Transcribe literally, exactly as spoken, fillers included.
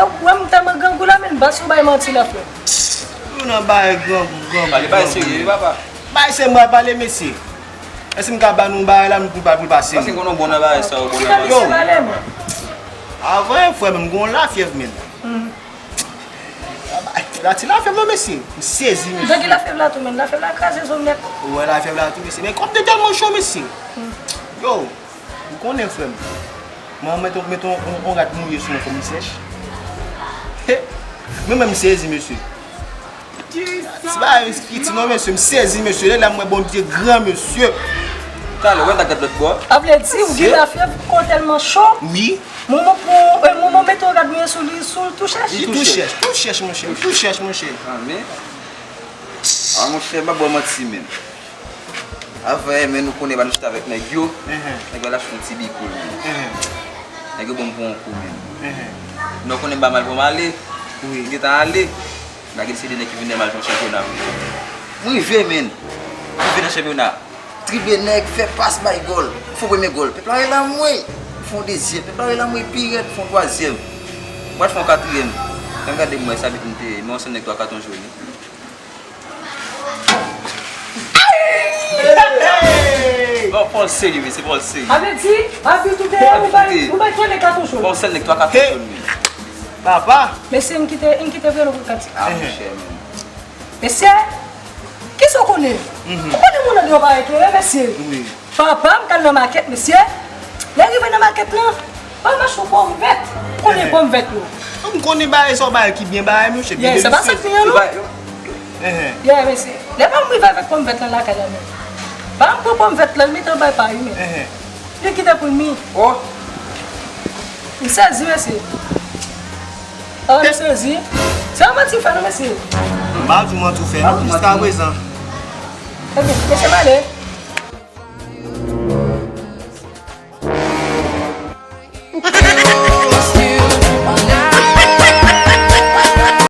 Ou wè m tèlman grangou la, men m pa sou bay manti la, frè. Nou nan bay grangou, grangou. Pale bay serye, wi, papa. Bay serye, m pral pale, mesye. Èske m ka ba nou bay la, nou pou pa pou pase? Paske m konnen w bon nan bagay sa, w bon nan bagay. Yo, avan, frè, men m gon lafyèv, men. La ti lafyèv, non, mesye. M sezi, mesye. Jan gen lafyèv la tou, men lafyèv la kraze zo m nèt. Ou wè lafyèv la tou, mesye. Men kòm te tèlman cho, mesye. Yo, ou konnen, frè m. Mwen, mete, mete yon, yon rad mouye sou mwen, fò m sèch. Mwen menm, m sezi, mesye. Ti bagay piti non, mesye, m sezi, mesye. Lè la m wè Bondye gran, mesye. Talè, wè n ta gad lòt bò. A vle di, ou gen lafyèv, kò tèlman cho. Wi. Moman pou, e, moman mete yon rad mouye sou li, sou l tou chèch. Li tou chèch, tou chèch, monchè, tou chèch, monchè. Amen. A, monchè, m pa ba w manti, men. Avè, men nou konnen ba nou chita avèk nèg yo. Nèg yo al achte yon ti bikol, men. Nèg yo ban m pou yon kou, men. Non, konnen m pa mal pou m ale. Wi. M gentan ale. Lage se de nèg ki vin nan mal pou chanpyona. M rive, men. M rive nan chanpyona. Trible nèg, fè pas, bay gòl. Fè yon premye gòl. Pèp la rele anmwey. Fè yon dezyèm. Pèp la rele anmwey pi rèd. Fè yon twazyèm. M pral fè yon katriyèm. Lè m gade, m wè se abit m te ye. Men yon sèl nèg twa katon jòn. Bon, pa w serye, mesye, pa w serye. Sa vle di, abit ou te ye, ou bay, ou bay twa nèg katon jòn. Bon, sèl nèg twa katon jòn, men. Papa. Mesye, m kite, m kite vre nou pou kantik. A, monchè, men. Mesye, kisa w konnen? Ou konnen moun andeyò pa eklere, mesye. Wi. Papa m k al nan makèt, mesye. Lè l rive nan makèt lan, pa mache yon pòmvèt. Ou konnen pòmvèt yo. M konnen bagay sa w bagay ki byen bagay, mesye. Byen, se pa sa k byen, non. Enhen. Yeah, mesye. Lè pa m rive avèk pòmvèt lan lakay la, men. Pa m pran pòmvèt lan, l mete anba pay, men. Enhen. Li kite pou mi. Oh. M sezi, mesye. Ah, m sezi. Se yon manti w fè, non, mesye. M pa di w manti w fè, non, jiska prezan. Ebyen, mesye, m ale.